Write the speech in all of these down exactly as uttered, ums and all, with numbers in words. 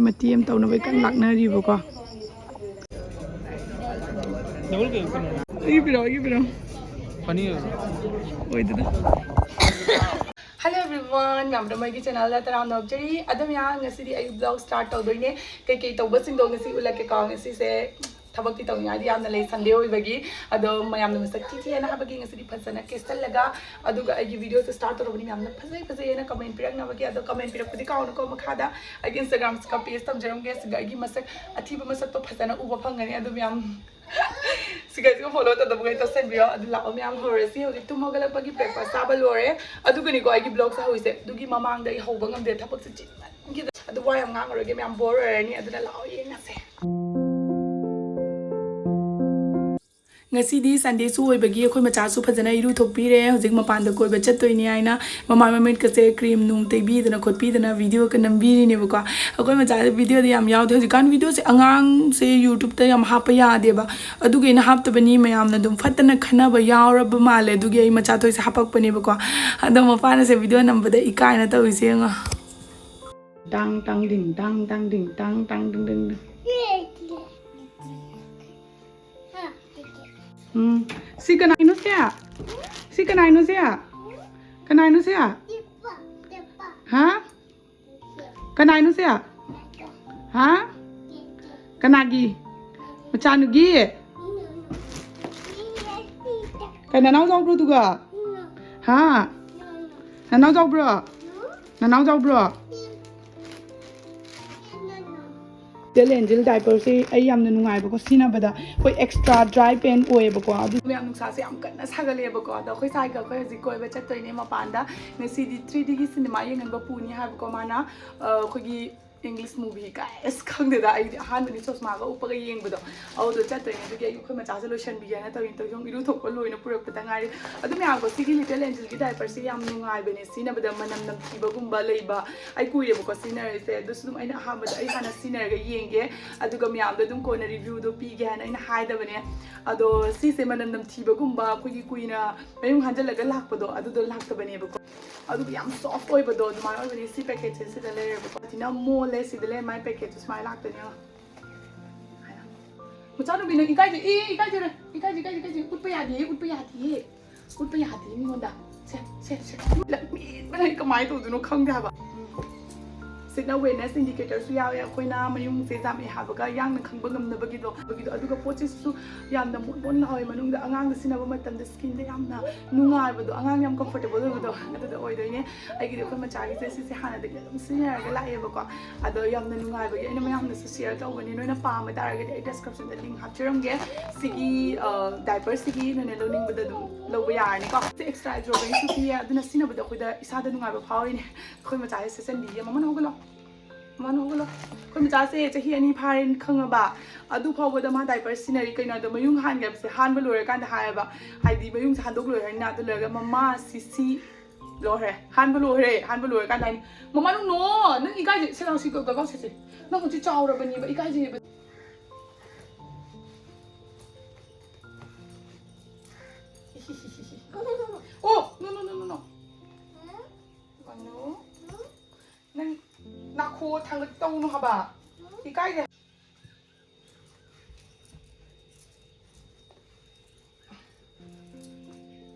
ꯃꯇꯦꯛ ꯑꯃ ꯇꯧꯅꯕꯩ ꯀꯟꯅ ꯂꯥꯛꯅꯔꯤꯕꯀꯣ꯫ ꯑꯩꯒꯤ ꯄꯤꯔꯛꯑꯣ, ꯑꯩꯒꯤ ꯄꯤꯔꯛꯑꯣ꯫ ꯑꯣꯏꯗꯅ꯫ Hello everyone, ꯃꯌꯥꯝꯗ ꯃꯣꯏꯒꯤ channelꯗ ꯇꯔꯥꯝꯅ ꯑꯣꯛꯆꯔꯤ꯫ ꯑꯗꯨꯝ ꯌꯥ ꯉꯁꯤꯗꯤ ꯑꯩ vlog start ꯇꯧꯗꯣꯏꯅꯦ꯫ ꯀꯩꯀꯩ ꯇꯧꯕꯁꯤꯡꯗꯣ ꯉꯁꯤ ꯎꯠꯂꯛꯀꯦꯀꯣ꯫ ꯉꯁꯤꯁꯦ ꯊꯕꯛꯇꯤ ꯇꯧꯅꯤꯡꯉꯥꯏꯗꯤ ꯌꯥꯝꯅ ꯂꯩ, Sunday ꯑꯣꯏꯕꯒꯤ꯫ ꯑꯗꯣ ꯃꯌꯥꯝꯅ ꯃꯁꯛ ꯊꯤ ꯊꯤ ꯍꯥꯏꯅ ꯍꯥꯏꯕꯒꯤ ꯉꯁꯤꯗꯤ ꯐꯖꯅ ꯀꯦꯁꯜꯂꯒ, ꯑꯗꯨꯒ ꯑꯩꯒꯤ videoꯁꯦ start ꯇꯧꯔꯕꯅꯤ꯫ ꯃꯌꯥꯝꯅ ꯐꯖꯩ ꯐꯖꯩ ꯍꯥꯏꯅ comment ꯄꯤꯔꯛꯅꯕꯒꯤ꯫ ꯑꯗꯣ comment ꯄꯤꯔꯛꯄꯗꯤ ꯀꯥꯎꯅꯨꯀꯣ꯫ ꯃꯈꯥꯗ ꯑꯩꯒꯤ Instagramꯒ page ꯊꯝꯖꯔꯝꯒꯦ꯫ ꯁꯤꯗ ꯑꯩꯒꯤ ꯃꯁꯛ ꯑꯊꯤꯕ ꯃꯁꯛꯇꯣ ꯐꯖꯅ ꯎꯕ ꯐꯪꯒꯅꯤ꯫ ꯑꯗꯨ ꯃꯌꯥꯝ ꯁꯤꯒꯩꯁꯤꯒ follow ꯇꯧꯗꯕꯈꯩ ꯇꯧꯁꯟꯕꯤꯔꯣ꯫ ꯑꯗꯨ ꯂꯥꯛꯑꯣ ꯃꯌꯥꯝ ꯍꯧꯔꯁꯤ꯫ ꯍꯧꯖꯤꯛ ꯇꯨꯝ ꯍꯧꯒꯠꯂꯛꯄꯒꯤ breakfast ꯆꯥꯕ ꯂꯣꯏꯔꯦ꯫ ꯑꯗꯨꯒꯅꯤꯀꯣ ꯑꯩꯒꯤ vlogꯁꯦ ꯍꯧꯔꯤꯁꯦ꯫ ꯑꯗꯨꯒꯤ ꯃꯃꯥꯡꯗ ꯑꯩ ꯍꯧꯕ ꯉꯝꯗꯦ, ꯊꯕꯛꯁꯦ ꯆꯤꯟꯃꯟꯈꯤꯗꯅ꯫ ꯑꯗꯨ ꯋꯥ ꯌꯥꯝ ꯉꯥꯡꯉꯔꯣꯏꯒꯦ, ꯃꯌꯥꯝ bore ꯑꯣꯏꯔꯅꯤ꯫ ꯑꯗꯨꯅ ꯂꯥꯛꯑꯣ ꯌꯦꯡꯉꯁꯦ꯫ ꯉꯁꯤꯗꯤ Sundayꯁꯨ ꯑꯣꯏꯕꯒꯤ ꯑꯩꯈꯣꯏ ꯃꯆꯥꯁꯨ ꯐꯖꯅ ꯏꯔꯨꯊꯣꯛꯄꯤꯔꯦ꯫ ꯍꯧꯖꯤꯛ ꯃꯄꯥꯟꯗ ꯀꯣꯏꯕ ꯆꯠꯇꯣꯏꯅꯦ ꯍꯥꯏꯅ ꯃꯃꯥꯏ ꯃꯃꯤꯠꯀꯁꯦ cream ꯅꯨꯡ ꯇꯩꯕꯤꯗꯅ ꯈꯣꯠꯄꯤꯗꯅ videoꯒ ꯅꯝꯕꯤꯔꯤꯅꯦꯕꯀꯣ꯫ ꯑꯩꯈꯣꯏ ꯃꯆꯥꯁꯦ videoꯗ ꯌꯥꯝ ꯌꯥꯎꯗꯦ꯫ ꯍꯧꯖꯤꯛꯀꯥꯟ videoꯁꯦ ꯑꯉꯥꯡꯁꯦ YouTubeꯇ ꯌꯥꯝ ꯍꯥꯞꯄ ꯌꯥꯗꯦꯕ꯫ ꯑꯗꯨꯒꯤ ꯑꯩꯅ ꯍꯥꯞꯇꯕꯅꯤ꯫ ꯃꯌꯥꯝꯅ ꯑꯗꯨꯝ ꯐꯠꯇꯅ ꯈꯟꯅꯕ ꯌꯥꯎꯔꯕ ꯃꯥꯜꯂꯦ꯫ ꯑꯗꯨꯒꯤ ꯑꯩ ꯃꯆꯥꯊꯣꯏꯁꯦ ꯍꯥꯄꯛꯄꯅꯦꯕꯀꯣ꯫ ꯑꯗꯣ ꯃꯄꯥꯅꯁꯦ video ꯅꯝꯕꯗ ꯏꯀꯥꯏꯅ ꯇꯧꯔꯤꯁꯦ ꯌꯦꯡꯉꯣ꯫ ꯇꯥꯡ ꯇꯥꯡ ꯗꯤꯡ ꯇꯥꯡ ꯇꯥꯡ ꯗꯤꯡ ꯇꯥꯡ ꯇꯥꯡ ꯗꯤꯡ ꯗꯤꯡ ꯗꯤꯡ꯫ ꯎꯝ꯫ ꯁꯤ ꯀꯅꯥꯏꯅꯣ ꯁꯦ? ꯁꯤ ꯀꯅꯥꯏꯅꯣ ꯁꯦ? ꯀꯅꯥꯏꯅꯣ ꯁꯦ? ꯍꯥ? ꯀꯅꯥꯏꯅꯣ ꯁꯦ? ꯍꯥ? ꯀꯅꯥꯒꯤ? ꯃꯆꯥꯅꯨꯒꯤ? ꯀꯩ ꯅꯅꯥꯎ ꯆꯥꯎꯕ꯭ꯔꯣ ꯑꯗꯨꯒ? ꯍꯥ? ꯅꯅꯥꯎ ꯆꯥꯎꯕ꯭ꯔꯣ? ꯅꯅꯥꯎ ꯆꯥꯎꯕ꯭ꯔꯣ? Little Angel diaperꯁꯤ ꯑꯩ ꯌꯥꯝꯅ ꯅꯨꯡꯉꯥꯏꯕꯀꯣ ꯁꯤꯖꯤꯟꯅꯕꯗ꯫ ꯑꯩꯈꯣꯏ extra dry pen ꯑꯣꯏꯌꯦꯕꯀꯣ꯫ ꯑꯗꯨ ꯃꯌꯥꯝ ꯅꯨꯡꯁꯥꯁꯦ ꯌꯥꯝ ꯀꯟꯅ ꯁꯥꯒꯠꯂꯦꯕꯀꯣ꯫ ꯑꯗꯣ ꯑꯩꯈꯣꯏ ꯁꯥꯏꯒ ꯑꯩꯈꯣꯏ ꯍꯧꯖꯤꯛ ꯀꯣꯏꯕ ꯆꯠꯇꯣꯏꯅꯦ ꯃꯄꯥꯟꯗ꯫ ꯉꯁꯤꯗꯤ three Dꯒꯤ cinema ꯌꯦꯡꯍꯟꯕ ꯄꯨꯅꯤ ꯍꯥꯏꯕꯀꯣ ꯃꯥꯅ꯫ ꯑ, ꯑꯩꯈꯣꯏꯒꯤ English movie ꯀꯥꯏ, ꯑꯁ, ꯈꯪꯗꯦꯗ, ꯑꯩꯗꯤ ꯑꯍꯥꯟꯕꯅꯤ ꯆꯣꯁꯃꯥꯒ ꯎꯞꯄꯒ ꯌꯦꯡꯕꯗꯣ꯫ ꯑꯗꯨꯗꯣ ꯆꯠꯇꯣꯏꯅꯦ꯫ ꯑꯗꯨꯒꯤ ꯑꯩ ꯑꯩꯈꯣꯏ ꯃꯆꯥꯁꯦ ꯂꯣꯏꯁꯟꯕꯤꯒꯦꯅ ꯇꯧꯔꯤꯅꯦ꯫ ꯇꯧꯔꯤ ꯁꯨꯝ ꯏꯔꯨ ꯊꯣꯛꯄ ꯂꯣꯏꯅ ꯄꯨꯔꯛꯄꯗ ꯉꯥꯏꯔꯤ꯫ ꯑꯗꯨ ꯃꯌꯥꯝꯀꯣ, ꯁꯤꯒꯤ Little Angelꯒꯤ diaperꯁꯦ ꯌꯥꯝ ꯅꯨꯡꯉꯥꯏꯕꯅꯦ ꯁꯤꯖꯤꯟꯅꯕꯗ, ꯃꯅꯝ ꯅꯝꯊꯤꯕꯒꯨꯝꯕ ꯂꯩꯕ꯫ ꯑꯩ ꯀꯨꯏꯔꯦꯕꯀꯣ ꯁꯤꯖꯤꯟꯅꯔꯤꯁꯦ꯫ ꯑꯗꯨꯁꯨ ꯑꯗꯨꯝ ꯑꯩꯅ ꯑꯍꯥꯟꯕꯗ ꯑꯩ ꯍꯥꯟꯅ ꯁꯤꯖꯤꯟꯅꯔꯒ ꯌꯦꯡꯒꯦ, ꯑꯗꯨꯒ ꯃꯌꯥꯝꯗ ꯑꯗꯨꯝ ꯀꯣꯟꯅ reviewꯗꯣ ꯄꯤꯒꯦ ꯍꯥꯏꯅ ꯑꯩꯅ ꯍꯥꯏꯗꯕꯅꯦ꯫ ꯑꯗꯣ ꯁꯤꯁꯦ ꯃꯅꯝ ꯅꯝꯊꯤꯕꯒꯨꯝꯕ, ꯑꯩꯈꯣꯏꯒꯤ ꯀꯨꯏꯅ ꯃꯌꯨꯡ ꯍꯟꯖꯜꯂꯒ ꯂꯥꯛꯄꯗꯣ, ꯑꯗꯨꯗꯣ ꯂꯥꯛꯇꯕꯅꯦꯕꯀꯣ꯫ ꯑꯗꯨꯒ ꯌꯥꯝ soft ꯑꯣꯏꯕꯗꯣ ꯑꯗꯨꯃꯥꯏꯅ ꯑꯣꯏꯕꯅꯦ꯫ ꯁꯤ packetꯁꯦ ꯁꯤꯗ ꯂꯩꯔꯦꯕꯀꯣ꯫ ꯁꯤꯅ ꯃꯣꯜ ꯁꯤꯗ ꯂꯩ, ꯃꯥꯏ ꯄꯦꯀꯦꯠꯇꯨ ꯁꯨꯃꯥꯏꯅ ꯂꯥꯛꯇꯣꯏꯅꯦ, ꯌꯦꯡꯉꯣ꯫ ꯃꯆꯥꯅꯨꯄꯤ, ꯅꯪ ꯏꯀꯥꯏꯗꯦ꯫ ꯑꯦ, ꯏꯀꯥꯏꯗꯦ, ꯏꯀꯥꯏꯗꯦ, ꯏꯀꯥꯏꯗꯦ, ꯏꯀꯥꯏꯗꯦ꯫ ꯎꯠꯄ ꯌꯥꯗꯦ, ꯎꯠꯄ ꯌꯥꯗꯦ꯫ ꯎꯠꯄ ꯌꯥꯗꯦ ꯃꯤꯉꯣꯟꯗ꯫ ꯁꯦ, ꯁꯦ, ꯁꯦ꯫ ꯂꯝꯍꯦꯟꯕꯅ ꯑꯩ ꯀꯃꯥꯏꯅ ꯇꯧꯗꯣꯏꯅꯣ ꯈꯪꯗꯦ ꯍꯥꯏꯕ꯫ ꯁꯤꯅ wetness indicatorꯁꯨ ꯌꯥꯎꯋꯦ꯫ ꯑꯩꯈꯣꯏꯅ ꯃꯌꯨꯡꯁꯦ ꯌꯥꯝꯃꯛꯑꯦ ꯍꯥꯏꯕꯒ ꯌꯥꯡꯅ ꯈꯪꯕ ꯉꯝꯅꯕꯒꯤꯗꯣ, ꯑꯗꯨꯒꯤꯗꯣ꯫ ꯑꯗꯨꯒ ꯄꯣꯠꯁꯤꯁꯨ ꯌꯥꯝꯅ ꯃꯣꯟ ꯃꯣꯟ ꯂꯥꯎꯋꯦ꯫ ꯃꯅꯨꯡꯗ ꯑꯉꯥꯡꯗ ꯁꯤꯖꯤꯟꯅꯕ ꯃꯇꯝꯗ skinꯗ ꯌꯥꯝꯅ ꯅꯨꯡꯉꯥꯏꯕꯗꯣ, ꯑꯉꯥꯡ ꯌꯥꯝ comfortable ꯑꯣꯏꯕꯗꯣ, ꯑꯗꯨꯗ ꯑꯣꯏꯗꯣꯏꯅꯦ꯫ ꯑꯩꯒꯤꯗꯤ ꯑꯩꯈꯣꯏ ꯃꯆꯥꯒꯤꯁꯦ ꯁꯤꯁꯦ ꯍꯥꯟꯅꯗꯒꯤ ꯑꯗꯨꯝ ꯁꯤꯖꯤꯟꯅꯔꯒ ꯂꯥꯛꯑꯦꯕꯀꯣ꯫ ꯑꯗꯣ ꯌꯥꯝꯅ ꯅꯨꯡꯉꯥꯏꯕꯒꯤ ꯑꯩꯅ ꯃꯌꯥꯝꯗꯁꯨ share ꯇꯧꯕꯅꯤ꯫ ꯅꯣꯏꯅ ꯄꯥꯝꯕ ꯇꯥꯔꯒꯗꯤ ꯑꯩ descriptionꯗ link ꯍꯥꯞꯆꯔꯝꯒꯦ꯫ ꯁꯤꯒꯤ, ꯑ, diaperꯁꯤꯒꯤ ꯅꯣꯏꯅ ꯂꯧꯅꯤꯡꯕꯗ ꯑꯗꯨꯝ ꯂꯧꯕ ꯌꯥꯔꯅꯤꯀꯣ꯫ ꯁꯤ extra hydrogenꯁꯨ ꯄꯤꯌꯦ, ꯑꯗꯨꯅ ꯁꯤꯖꯤꯟꯅꯕꯗ ꯑꯩꯈꯣꯏꯗ ꯏꯁꯥꯗ ꯅꯨꯡꯉꯥꯏꯕ ꯐꯥꯎꯔꯤꯅꯦ꯫ ꯑꯩꯈꯣꯏ ꯃꯆꯥꯁꯦ ꯁꯦꯠꯆꯟꯕꯤꯒꯦ꯫ ꯃꯃꯥꯅ ꯍꯧꯒꯠꯂꯣ꯫ ꯃꯃꯥꯅ ꯍꯧꯒꯠꯂꯣ꯫ ꯑꯩꯈꯣꯏ ꯃꯆꯥꯁꯦ ꯆꯍꯤ ꯑꯅꯤ ꯐꯥꯔꯦꯅ ꯈꯪꯉꯕ꯫ ꯑꯗꯨ ꯐꯥꯎꯕꯗ ꯃꯥ diaper ꯁꯤꯖꯤꯟꯅꯔꯤ꯫ ꯀꯩꯅꯣ ꯍꯥꯏꯗ, ꯃꯌꯨꯡ ꯍꯥꯟꯒꯦ ꯍꯥꯏꯕꯁꯦ ꯍꯥꯟꯕ ꯂꯣꯏꯔꯀꯥꯟꯗ ꯍꯥꯏꯌꯦꯕ꯫ ꯍꯥꯏꯗꯤ ꯃꯌꯨꯡꯁꯦ ꯍꯥꯟꯗꯣꯛ ꯂꯣꯏꯔꯅꯤꯅ, ꯑꯗꯨ ꯂꯣꯏꯔꯒ "ꯃꯃꯥ, ꯁꯤꯁꯤ ꯂꯣꯏꯔꯦ꯫ ꯍꯥꯟꯕ ꯂꯣꯏꯔꯦ꯫ ꯍꯥꯟꯕ ꯂꯣꯏꯔꯀꯥꯟꯗ ꯍꯥꯏꯅꯤ, 'ꯃꯃꯥ, ꯅꯨꯡꯅꯣ, ꯅꯪ ꯏꯀꯥꯏꯁꯦ ꯁꯦ ꯂꯥꯎ, ꯁꯤ ꯀꯧ-, ꯀꯧ-, ꯁꯦ, ꯁꯦ꯫ ꯅꯪ ꯍꯧꯖꯤꯛ ꯆꯥꯎꯔꯕꯅꯦꯕ, ꯏꯀꯥꯏꯖꯩꯌꯦꯕ꯫ ꯑꯣ, no, no, no, no, no. ꯀꯩꯅꯣ? ꯅꯪ ꯅꯥꯈꯣ ꯊꯥꯡꯒꯠ ꯇꯧꯅꯨ ꯍꯥꯏꯕ꯫ ꯏꯀꯥꯏꯗꯦ꯫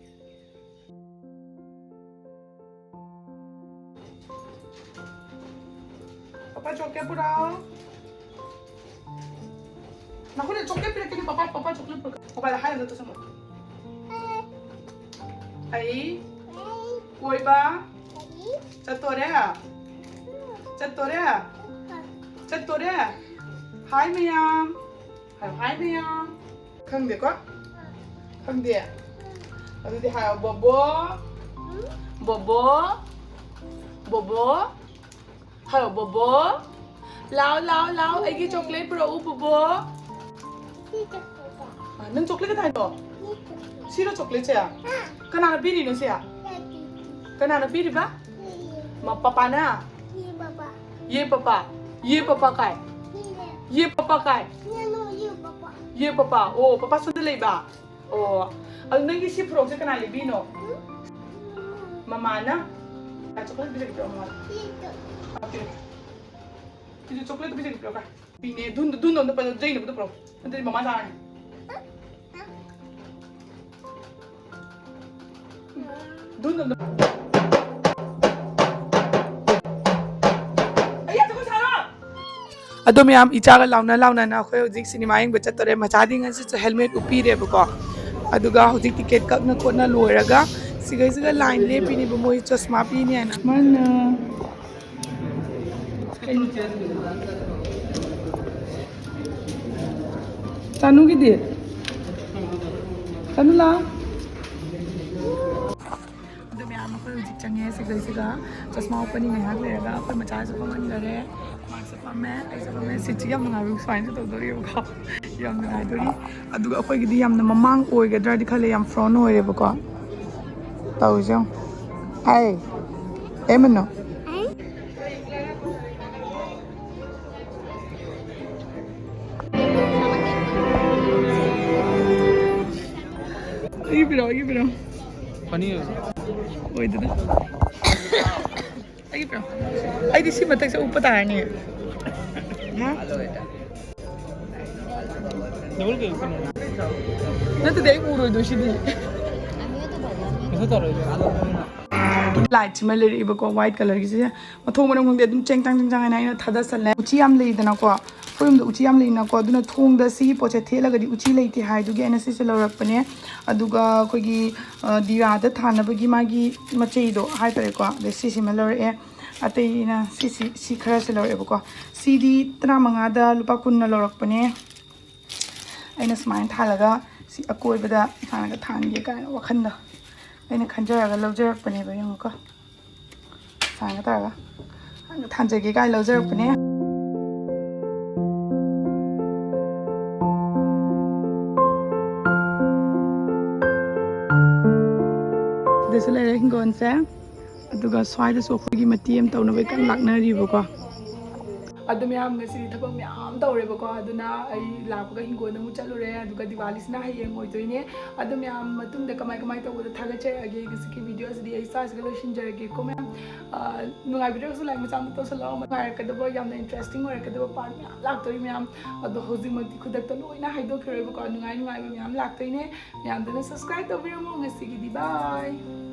ꯄꯄꯥ chocolate ꯄꯨꯔꯛꯑꯣ꯫ ꯅꯈꯣꯏꯅ chocolate ꯄꯤꯔꯛꯀꯅꯤ, ꯄꯄꯥ, ꯄꯄꯥ chocolate ꯄꯨꯔꯛꯀꯅꯤ꯫ ꯄꯄꯥꯗ ꯍꯥꯏ ꯑꯝꯇ ꯇꯧꯁꯜꯂꯣ꯫ ꯑꯩ ꯀꯣꯏꯕ ꯆꯠꯇꯣꯔꯦ꯫ ꯆꯠꯇꯣꯔꯦ꯫ ꯆꯠꯇꯣꯔꯦ꯫ ꯍꯥꯏ ꯃꯌꯥꯝ꯫ ꯍꯥꯏ, ꯍꯥꯏ ꯃꯌꯥꯝ꯫ ꯈꯪꯗꯦꯀꯣ? ꯈꯪꯗꯦ? ꯑꯗꯨꯗꯤ ꯍꯥꯏꯌꯣ, ꯕꯣꯕꯣ꯫ ꯕꯣꯕꯣ꯫ ꯕꯣꯕꯣ꯫ ꯍꯥꯏꯌꯣ, ꯕꯣꯕꯣ꯫ ꯂꯥꯎ, ꯂꯥꯎ, ꯂꯥꯎ, ꯑꯩꯒꯤ chocolate ꯄꯨꯔꯛꯎ, ꯕꯣꯕꯣ꯫ ꯁꯤ chocolate꯫ ꯑ, ꯅꯪ chocolate ꯀꯗꯥꯏꯅꯣ? ꯁꯤ chocolate꯫ ꯁꯤꯔꯣ chocolate ꯁꯦ? ꯑ꯫ ꯀꯅꯥꯅ ꯄꯤꯔꯤꯅꯣ ꯁꯦ? ꯗꯥꯗꯤ꯫ ꯀꯅꯥꯅ ꯄꯤꯔꯤꯕ? ꯁꯤ꯫ ꯃ-, ꯄꯄꯥꯅ? ꯁꯤ ꯄꯄꯥ꯫ ꯌꯦ ꯄꯄꯥ꯫ ꯌꯦ ꯄꯄꯥ ꯀꯥꯏ? ꯁꯤꯅꯦ꯫ ꯌꯦ ꯄꯄꯥ ꯀꯥꯏ? ꯁꯤꯅꯦ, ꯅꯣ, ꯌꯦ ꯄꯄꯥ꯫ ꯌꯦ ꯄꯄꯥ꯫ ꯑꯣ, ꯄꯄꯥ ꯁꯣꯝꯗ ꯂꯩꯕ? ꯑꯣ꯫ ꯑꯗꯨ ꯅꯪꯒꯤ ꯁꯤ frock ꯁꯦ ꯀꯅꯥ ꯂꯩꯕꯤꯅꯣ? ꯎꯝ꯫ ꯃꯃꯥꯅ? ꯑ, chocolate ꯄꯤꯔꯛꯀꯦ, ꯃꯃꯥ꯫ ꯁꯤ chocolate꯫ ꯑ, ꯄꯤꯔꯛꯀꯦ꯫ ꯁꯤꯁꯨ ꯆꯣꯀ꯭ꯂꯦꯠꯇꯣ ꯄꯤꯖꯒꯦ, ꯄꯤꯔꯛꯑꯣ꯫ ꯄꯤꯅꯦ, ꯙꯨꯟꯗꯣ, ꯙꯨꯟꯗꯣ ꯑꯝꯇ ꯄꯜꯂꯣ, ꯖꯩꯅꯕꯗꯣ ꯄꯨꯔꯛꯑꯣ꯫ ꯅꯠꯇ꯭ꯔꯗꯤ ꯃꯃꯥ ꯆꯥꯔꯅꯤ꯫ ꯙꯨꯟꯗꯣ ꯑꯝꯇ꯫ ꯑꯩꯌꯥ, ꯖꯒꯣꯏ ꯁꯥꯔꯣ! ꯑꯗꯣ ꯃꯌꯥꯝ, ꯏꯆꯥꯒ ꯂꯥꯎꯅ ꯂꯥꯎꯅꯅ ꯑꯩꯈꯣꯏ ꯍꯧꯖꯤꯛ ꯁꯤꯅꯦꯃꯥ ꯌꯦꯡꯕ ꯆꯠꯇꯣꯔꯦ꯫ ꯃꯆꯥꯗꯤ ꯉꯁꯤꯁꯨ ꯍꯦꯜꯃꯦꯠ ꯎꯞꯄꯤꯔꯦꯕꯀꯣ꯫ ꯑꯗꯨꯒ ꯍꯧꯖꯤꯛ ꯇꯤꯀꯦꯠ ꯀꯛꯅ ꯈꯣꯠꯅ ꯂꯣꯏꯔꯒ ꯁꯤꯈꯩꯁꯤꯒ ꯂꯥꯏꯟ ꯂꯦꯞꯄꯤꯅꯦꯕ, ꯃꯣꯏ ꯆꯁꯃꯥ ꯄꯤꯅꯦꯅ꯫ ꯃꯥꯅ ꯆꯥꯅꯨꯒꯤꯗꯤ? ꯆꯥꯅꯨ ꯂꯥ? ꯑꯗꯨ ꯃꯌꯥꯝ ꯑꯩꯈꯣꯏ ꯍꯧꯖꯤꯛ ꯆꯪꯉꯦ ꯁꯤꯒꯩꯁꯤꯒ꯫ ꯆꯁꯃꯥ ꯎꯞꯄꯅꯤ ꯉꯥꯏꯍꯥꯛ ꯂꯩꯔꯒ꯫ ꯑꯩꯈꯣꯏ ꯃꯆꯥꯁꯨ ꯐꯝꯍꯟꯈꯔꯦ꯫ ꯃꯥꯁꯨ ꯐꯝꯃꯦ, ꯑꯩꯁꯨ ꯐꯝꯃꯦ꯫ ꯁꯤꯠꯁꯤ ꯌꯥꯝ ꯅꯨꯡꯉꯥꯏꯕ, ꯁꯨꯃꯥꯏꯅꯁꯨ ꯇꯧꯗꯣꯔꯤꯕꯀꯣ꯫ ꯌꯥꯝ ꯅꯨꯡꯉꯥꯏꯗꯣꯔꯤ꯫ ꯑꯗꯨꯒ ꯑꯩꯈꯣꯏꯒꯤꯗꯤ ꯌꯥꯝꯅ ꯃꯃꯥꯡ ꯑꯣꯏꯒꯗ꯭ꯔꯥꯗꯤ ꯈꯜꯂꯦ, ꯌꯥꯝ ꯐ꯭ꯔꯣꯟ ꯑꯣꯏꯔꯦꯕꯀꯣ꯫ ꯇꯧꯔꯤꯁꯦ ꯌꯦꯡꯉꯣ꯫ ꯑꯩ ꯑꯦ ꯃꯅꯣ꯫ ꯑꯩꯒꯤ ꯄꯤꯔꯛꯑꯣ, ꯑꯩꯒꯤ ꯄꯤꯔꯛꯑꯣ꯫ ꯐꯅꯤ ꯑꯣꯏꯕ꯭ꯔꯣ? ꯑꯣꯏꯗꯅ꯫ ꯑꯩꯒꯤ ꯄꯤꯔꯛꯑꯣ꯫ ꯑꯩꯗꯤ ꯁꯤ ꯃꯊꯛꯁꯦ ꯎꯞꯄ ꯇꯥꯔꯅꯤ꯫ ꯍꯥ? ꯗꯕꯜ ꯀꯩ ꯎꯞꯄꯅꯣ? ꯅꯠꯇꯗꯤ ꯑꯩ ꯎꯔꯣꯏꯗꯣꯏ ꯁꯤꯗꯤ꯫ ꯀꯩꯁꯨ ꯇꯧꯔꯣꯏꯗ꯫ ꯂꯥꯏꯠꯁꯤꯃ ꯂꯩꯔꯛꯏꯕꯀꯣ, ꯋꯥꯏꯠ ꯀꯂꯔꯒꯤꯁꯦ꯫ ꯃꯊꯣꯡ ꯃꯔꯝ ꯈꯪꯗꯦ, ꯑꯗꯨꯝ ꯆꯦꯡ ꯆꯥꯡ ꯆꯦꯡ ꯆꯥꯡ ꯍꯥꯏꯅ ꯑꯩꯅ ꯊꯥꯗꯁꯜꯂꯦ꯫ ꯎꯆꯤ ꯌꯥꯝ ꯂꯩꯗꯅꯀꯣ, ꯑꯩꯈꯣꯏ ꯌꯨꯝꯗ ꯎꯆꯤ ꯌꯥꯝ ꯂꯩꯅꯀꯣ, ꯑꯗꯨꯅ ꯊꯣꯡꯗ ꯁꯤꯒꯤ ꯄꯣꯠꯁꯦ ꯊꯦꯠꯂꯒꯗꯤ ꯎꯆꯤ ꯂꯩꯇꯦ ꯍꯥꯏꯗꯨꯒꯤ ꯑꯩꯅ ꯁꯤꯁꯦ ꯂꯧꯔꯛꯄꯅꯦ꯫ ꯑꯗꯨꯒ ꯑꯩꯈꯣꯏꯒꯤ, ꯑ, ꯗꯤꯔꯥꯗ ꯊꯥꯅꯕꯒꯤ ꯃꯥꯒꯤ ꯃꯆꯩꯗꯣ ꯍꯥꯏꯇꯥꯔꯦꯀꯣ, ꯑꯗꯩ ꯁꯤꯁꯤꯃ ꯂꯧꯔꯛꯑꯦ꯫ ꯑꯇꯩꯅ ꯁꯤꯁꯤ, ꯁꯤ ꯈꯔꯁꯦ ꯂꯧꯔꯛꯑꯦꯕꯀꯣ꯫ ꯁꯤꯗꯤ ꯇꯔꯥꯃꯉꯥꯗ ꯂꯨꯄꯥ ꯀꯨꯟꯅ ꯂꯧꯔꯛꯄꯅꯦ꯫ ꯑꯩꯅ ꯁꯨꯃꯥꯏꯅ ꯊꯥꯜꯂꯒ ꯁꯤ ꯑꯀꯣꯏꯕꯗ ꯁꯨꯃꯥꯏꯅꯒ ꯊꯥꯟꯒꯦ ꯀꯥꯏꯅ ꯋꯥꯈꯜꯗ ꯑꯩꯅ ꯈꯟꯖꯔꯒ ꯂꯧꯖꯔꯛꯄꯅꯦꯕ꯫ ꯌꯦꯡꯉꯨꯀꯣ, ꯁꯨꯃꯥꯏꯅ ꯇꯧꯔꯒ ꯊꯥꯟꯖꯒꯦ ꯀꯥꯏꯅ ꯂꯧꯖꯔꯛꯄꯅꯦ꯫ ꯁꯤꯗꯁꯨ ꯂꯩꯔꯦ ꯍꯤꯡꯒꯣꯜꯁꯦ꯫ ꯑꯗꯨꯒ ꯁ꯭ꯋꯥꯏꯗꯁꯨ ꯑꯩꯈꯣꯏꯒꯤ ꯃꯇꯦꯛ ꯑꯃ ꯇꯧꯅꯕ ꯀꯟꯅ ꯂꯥꯛꯅꯔꯤꯕꯀꯣ꯫ ꯑꯗꯨ ꯃꯌꯥꯝ, ꯉꯁꯤꯗꯤ ꯊꯕꯛ ꯃꯌꯥꯝ ꯇꯧꯔꯦꯕꯀꯣ, ꯑꯗꯨꯅ ꯑꯩ ꯂꯥꯛꯄꯒ ꯍꯤꯡꯒꯣꯜꯗ ꯑꯃꯨꯛ ꯆꯠꯂꯨꯔꯦ, ꯑꯗꯨꯒ ꯗꯤꯋꯥꯂꯤꯁꯤꯅ ꯍꯌꯦꯡ ꯑꯣꯏꯗꯣꯏꯅꯦ꯫ ꯑꯗꯨ ꯃꯌꯥꯝ ꯃꯇꯨꯡꯗ ꯀꯃꯥꯏ ꯀꯃꯥꯏ ꯇꯧꯕꯗꯣ ꯊꯥꯒꯠꯆꯔꯛꯑꯒꯦ꯫ ꯉꯁꯤꯒꯤ ꯚꯤꯗꯤꯑꯣꯁꯤꯗꯤ ꯑꯩ ꯁ꯭ꯋꯥꯏꯁꯤꯒ ꯂꯣꯏꯁꯤꯟꯖꯔꯒꯦꯀꯣ ꯃꯌꯥꯝ꯫ ꯑ, ꯅꯨꯡꯉꯥꯏꯕꯤꯗ꯭ꯔꯒꯁꯨ like ꯃꯆꯥ ꯑꯃ ꯇꯧꯁꯜꯂꯛꯑꯣ꯫ ꯅꯨꯡꯉꯥꯏꯔꯛꯀꯗꯕ, ꯌꯥꯝꯅ interesting ꯑꯣꯏꯔꯛꯀꯗꯕ part ꯃꯌꯥꯝ ꯂꯥꯛꯇꯣꯔꯤ ꯃꯌꯥꯝ꯫ ꯑꯗꯣ ꯍꯧꯖꯤꯛꯃꯛꯇꯤ ꯈꯨꯗꯛꯇ ꯂꯣꯏꯅ ꯍꯥꯏꯗꯣꯛꯈꯤꯔꯣꯏꯕꯀꯣ꯫ ꯅꯨꯡꯉꯥꯏ ꯅꯨꯡꯉꯥꯏꯕ ꯃꯌꯥꯝ ꯂꯥꯛꯇꯣꯏꯅꯦ꯫ ꯃꯌꯥꯝꯗꯨꯅ subscribe ꯇꯧꯕꯤꯔꯝꯃꯣ꯫ ꯉꯁꯤꯒꯤꯗꯤ bye꯫